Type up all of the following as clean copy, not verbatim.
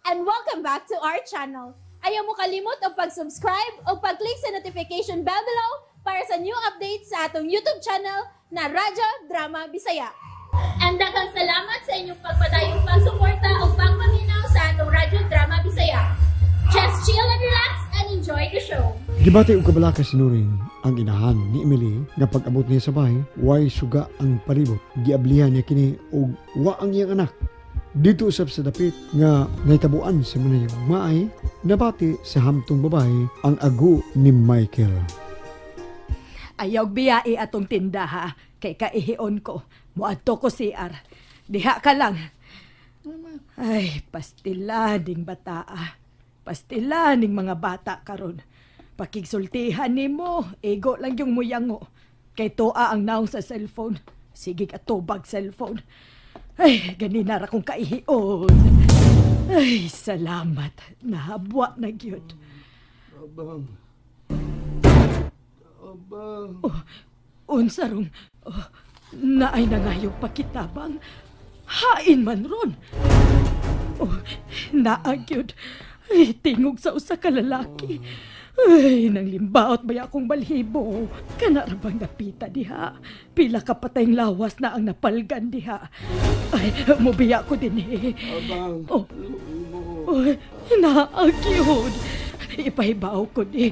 And welcome back to our channel. Ayaw mo kalimot og pag-subscribe o pag-click sa notification bell below para sa new updates sa atong YouTube channel na Radyo Drama Bisaya. And daghang salamat sa inyong pagpadayong pagsuporta o pagpaminaw sa atong Radyo Drama Bisaya. Just chill and relax and enjoy the show. Gibati og kabalaka si Nuring ang inahan ni Emily nga pag-abot niya sa bahay, way suga ang palibot. Giablihan niya kini og wa ang iyang anak. Dito usab sa dapit nga nahitabuan sa mga maay, nabati sa hamtong babae ang ago ni Michael. Ayaw biyai atong tinda ha, kay kaihion ko. Muadto ko CR. Diha ka lang. Ay, pastila ning bataa. Pastila ning mga bata karon. Pakigsultihan nimo, ego lang yung muyango. Kay tua ang naong sa cellphone. Sige ka tubag cellphone. Ay, ganina ra kong kaihion. Ay, salamat. Nahabwa na gyud. Abang. Abang. Oh, unsa rong oh, naay nangayong pakitabang. Hain man ron. Oh, naa gyud. Ay, tingog sa usa ka lalaki. Ay, nanglimbaot ba akong balhibo? Kana ra bang napita diha? Pila ka patayng lawas na ang napalgan diha. Ay, mubiya ko din eh. Abang, oh, oh, naagyod. Ipahibaw ko di.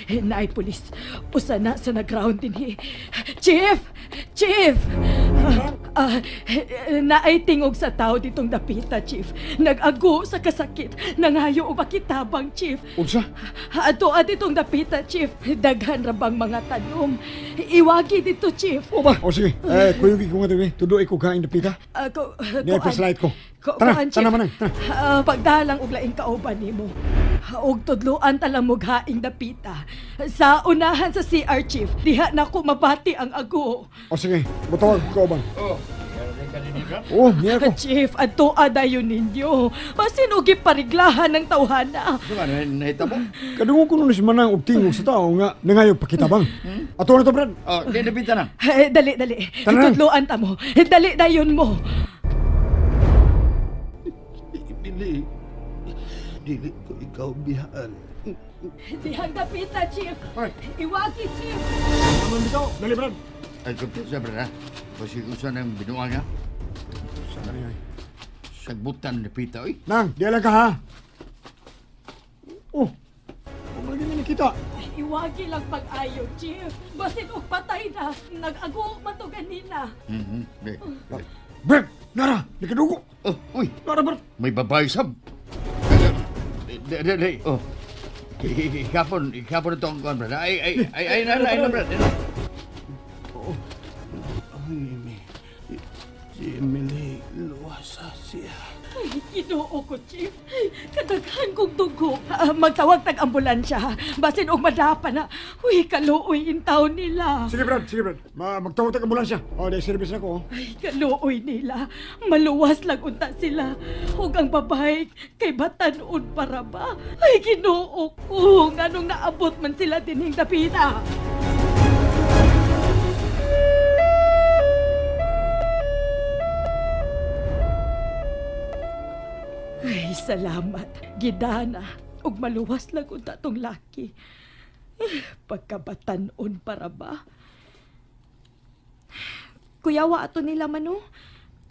Naay pulis. Usa na sa nag-ground din eh. Chief! Chief! Naay tingog sa tao ditong dapita, Chief. Nag-ago sa kasakit. Nangayo og makitabang, Chief. Unsa? Ato ditong dapita, Chief. Daghan ra bang mga tanom. Iwagi dito, Chief. O ba? O sige. Eh, kuyugi ko nga dito. Tudoy ko kain dapita. Niya flashlight ko. Tara, tara man. Tara. Pagdalang og laing kauban nimo. Og tudloan talang mughaing dapita. Sa unahan sa CR, Chief. Diha na ko mabati ang ago. O sige, butawag ko kauban. Oh. Oh, niya ko. Chief, adto adayon ninyo. Basin og gipariglahan ng tawhana. Nahita mo? Kadungog ko nun si Manang og tingog sa tao nga nangayong pakitabang. Ato na to, Brad. Oh, di dapita na. Dali, dali. Tudloan ta mo. Dali dayon mo. Emily, dili ko ikaw bihaan. Dihang dapita, Chief. Iwagi, Chief. Naman bitaw. Dali, Brad. Ay, kumpiyansa, Brad, ha? Pasigusan ang binuang, ha? Sagbutan ni Pita, oy. Nang, di alam ka, ha? Oh, huwag lagi niya nakita. Iwagi lang pag-ayo, Chief. Basin og patay na. Nag-ago man to ganina. Brad, nara, nakadugo. Oh, uy. Nara, Brad. May babae sab. Dali, oh. Ikapon ito ang kuwan, Brad. Ay, ay, ay, ay, ay, ay, Brad. Oh, Amy. Si Emily, luwasa siya. Ay, Ginoo ko, Chief. Kadaghan kong dugo. Magtawag tag-ambulansya. Basin og madapa na. Uy, kaluoy in taon nila. Sige, Brad. Sige, Brad. Magtawag tag-ambulansya. O, di service na ko. Ay, kaluoy nila. Maluwas lang unta sila. Ug ang babae kay batan-on para ba? Ay, Ginoo ko. Nganong naabot man sila dinhing dapita. Ay, salamat. Gidana. Ug maluwas lang unta tong laki. Pagkabatan-on para ba? Kuya, wa ato nila mano.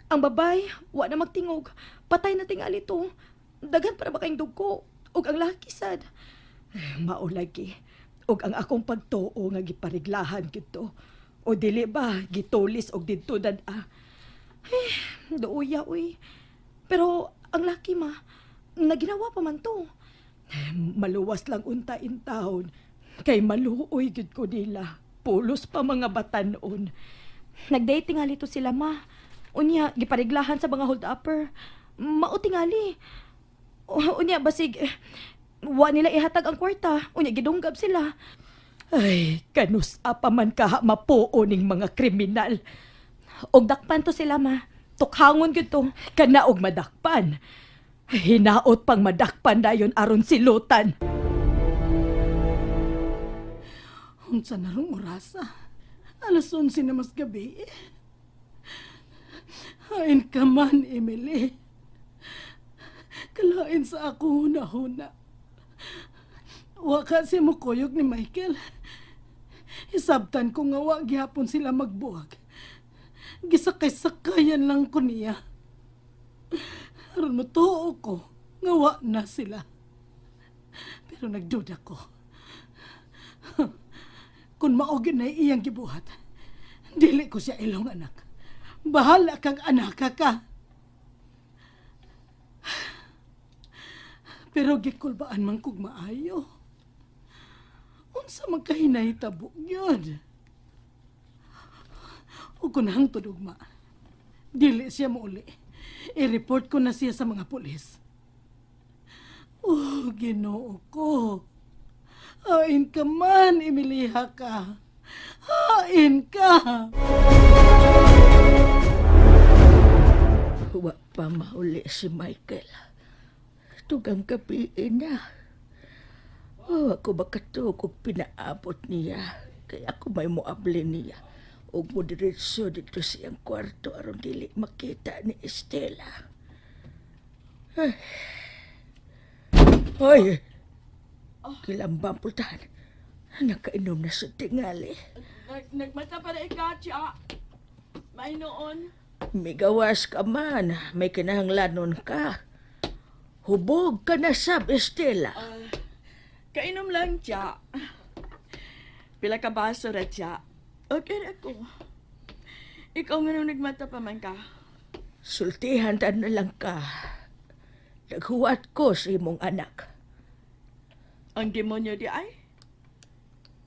Ang babay, wa na magtingog. Patay na tingali to. Daghan para ba kayong dugo? Ug ang laki sad. Maulagi. Ug ang akong pagtuo nga gipariglahan gito. O dili ba, gitulis og didto dad-a. Ay, duoya, uy. Pero ang laki ma, naginawa pa man to. Maluwas lang unta in town. Kay maluoy gid ko nila. Pulos pa mga batanon. Nagdate tingali to sila ma. Unya, gipariglahan sa mga hold-upper. Mao tingali. Unya, basig, wa nila ihatag ang kwarta. Unya, gidunggab sila. Ay, kanus apa man kaha mapuo ning mga kriminal. Og dakpan to sila ma. Tukhangon gyud to. Kana og madakpan. Hinaot pang madakpan dayon aron silutan. Unsa na rong orasa? 11:00 na mas gabi. Hain ka man, Emily. Hain sa ako huna-huna. Wa ka siya mukuyog ni Michael. Isabtan ko nga wa gihapon sila magbuwag. Gisakay-sakayan lang ko niya. Aron motuo ko nga wa na sila. Pero nagduda ko. Kung mao gyud na iyang gibuhat, dili ko siya ilong anak. Bahala kang anak ka. Pero gikulbaan man kog maayo. Unsa man kahinahitabo gyud? Ug kun hangtod ugma, dili siya mouli. I-report ko na siya sa mga pulis. Oh, Ginoo ko. Hain ka man, Emiliha ka. Hain ka. Wa pa mauli si Michael. Tugang gabi na. Oh, ako makatuog og pinaabot niya. Kaya ako may moabli niya. Og mo diretso dito siyang kwarto aron dili makita ni Estela. Ay. Hoy! Kilambang pultahan. Nakainom na sa tingali. Nagmata pa na ikaw, Chia. May noon. Migawas ka man. May kinahanglanon ka. Hubog ka na sab, Estela. Kainom lang, Chia. Pila ka baso ra, Chia. Okay ako. Ikaw nga nung nagmata pa man ka. Sultihan ta na lang ka. Naghuwat ko sa imong anak. Ang demonyo di ay?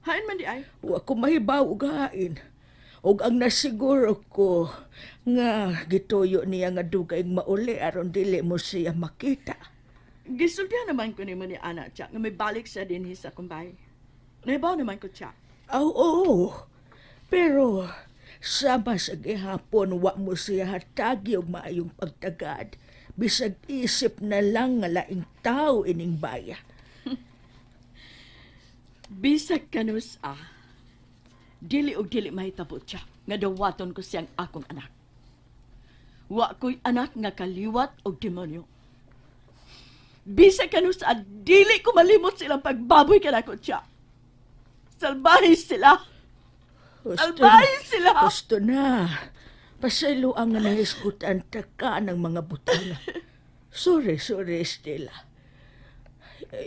Hain man di ay? Wa ko mahibaw og hain. Og ang nasiguro ko nga gituyo niya nga dugay mauli aron dili mo siya makita. Gisultihan naman ko nimo ni anak, Chia, nga may balik siya dinhi sa kumbay. Nahibaw naman ko, Chia. Aw, oo. Pero sama sa gihapon wa mo siya hatagi og maayong pagtagad. Bisag isip na lang nga laing tao ining baya. Bisag kanus ah. Dili og dili mahitabo, Chia, nga dawaton ko siyang akong anak. Wa ko'y anak nga kaliwat og demonyo. Bisag kanus ah, dili ko malimot silang pagbaboy kanako, Chia. Salbahe sila. Salbahe sila. Gusto na. Pasaylo ang nahisgutan ta ka ng mga butang. Sorry, sorry, Estela.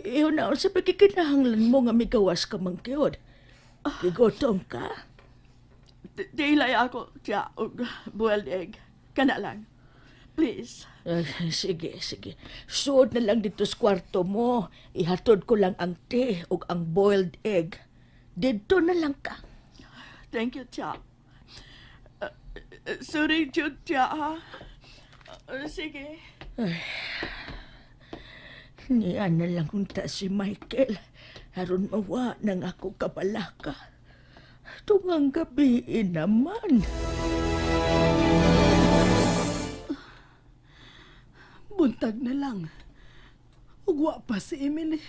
Iyon na, sa pagkikinahanglan mo nga migawas ka mang kiyod. Gigotom ka? Dilay ako, Chia, og boiled egg. Kana lang. Please. Sige, sige. Suod na lang dito sa kwarto mo. Ihatod ko lang ang tea ug ang boiled egg. Dito na lang ka. Thank you, Chia. Sorry, Jude, Chia, ha? Sige. Ay, niya na lang unta si Michael. Aron mawa ng ako kabalaka. Tungang gabi naman. Buntag na lang. Ugwa pa si Emily.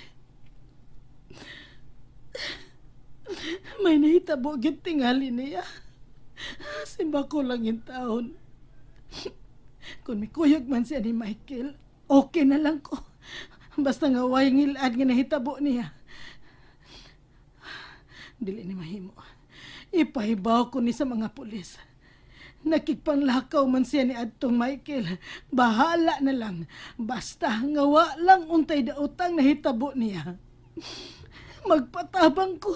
May nahitabo gyud tingali niya. Simba ko lang yung taon. Kung mikuyog man siya ni Michael, okay na lang ko. Basta nga way ngilad nga nahitabo niya. Dili ni mahimo. Ipahibaw ko ni sa mga pulis. Nakigpanglakaw man siya ni adtong Michael. Bahala na lang. Basta nga wa lang untay daotang nahitabo niya. Magpatabang ko.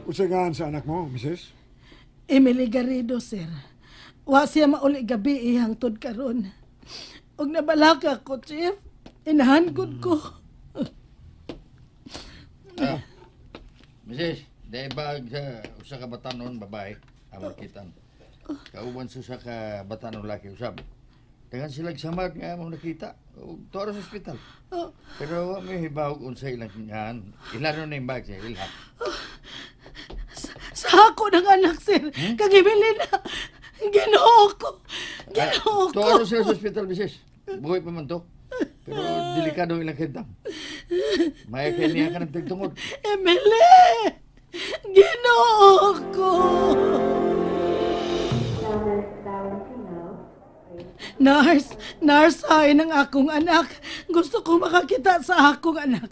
Usagaan sa anak mo, Mrs.? Emily Garrido, sir. Wa siya mauli gabi ihangtod karon. Og nabalaka ko, Chief. Inahan gud ko. Mrs., dahil ba sa usa ka batanon babae, amang kitan. Kauban sa usa ka batanon laki usab. Dagan sila samad nga among nakita. Tuwa sa ospital. Pero wa may hibawog unsa ilang kingan. Ilano na yung bag siya, ilha. Sa ako ng anak, sir. Kang Emily na. Ginoo ko. Ginoo ko. Tuwa sila sa ospital, Mrs. Buhay pa man to. Pero delikado ilang kendang. May kaya niya ka ng tigtungod. Emily! Ginoo ko! Nurse, nurse, ay ng akong anak. Gusto ko makakita sa akong anak.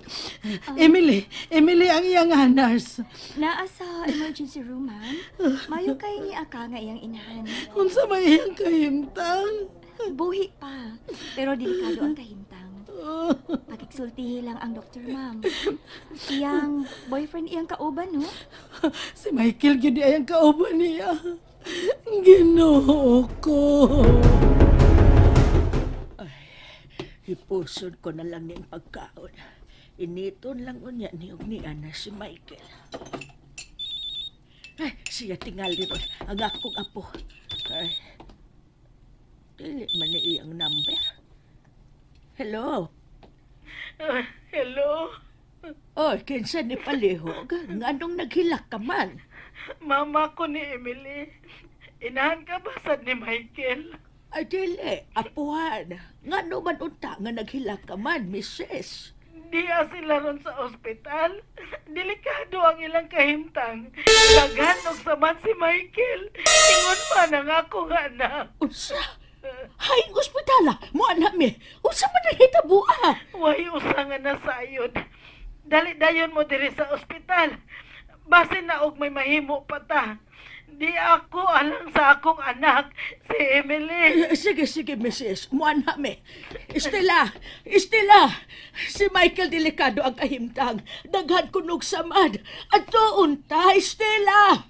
Emily, Emily ang iyang nga, nurse. Naa sa emergency room, ma'am. Mayo kay ni aka nga iyang inahan. Unsa may iyang kahimtang? Buhi pa, pero delikado ang kahimtang. Pakigsultihi lang ang doktor, ma'am. Iyang boyfriend iyang kauban, no? Si Michael gyud ay ang kauban niya. Ginoo ko. Hipuson ko na lang ning pagkaon. Initon lang unya ni og ni Ana si Michael. Ay, siya tingali ron. Ang akong apo. Ay, dili man ni iyang number. Hello? Hello? Oy, kinsa ni palihog? Nganong naghilak ka man? Mama ko ni Emily. Inahan ka ba sad ni Michael? Ay, dili. Apuhan. Ngano man unta nga naghilak ka man, misis? Diya sila ron sa ospital. Delikado ang ilang kahimtang. Daghan og saman si Michael. Ingon man ang akong anak. Unsa? Hay, ospitala! Mo anak mi! Unsa man ang hitabua? Way usa nga nasayod. Dali dayon mo diri sa ospital. Basin na og may mahimo pa ta. Di ako alang sa akong anak, si Emily. Eh, sige, sige, misis. Mo anak mi. Estela! Estela! Si Michael delikado ang kahimtang. Daghan kunog samad. Adto unta, Estela!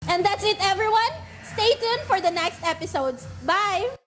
And that's it, everyone. Stay tuned for the next episodes. Bye!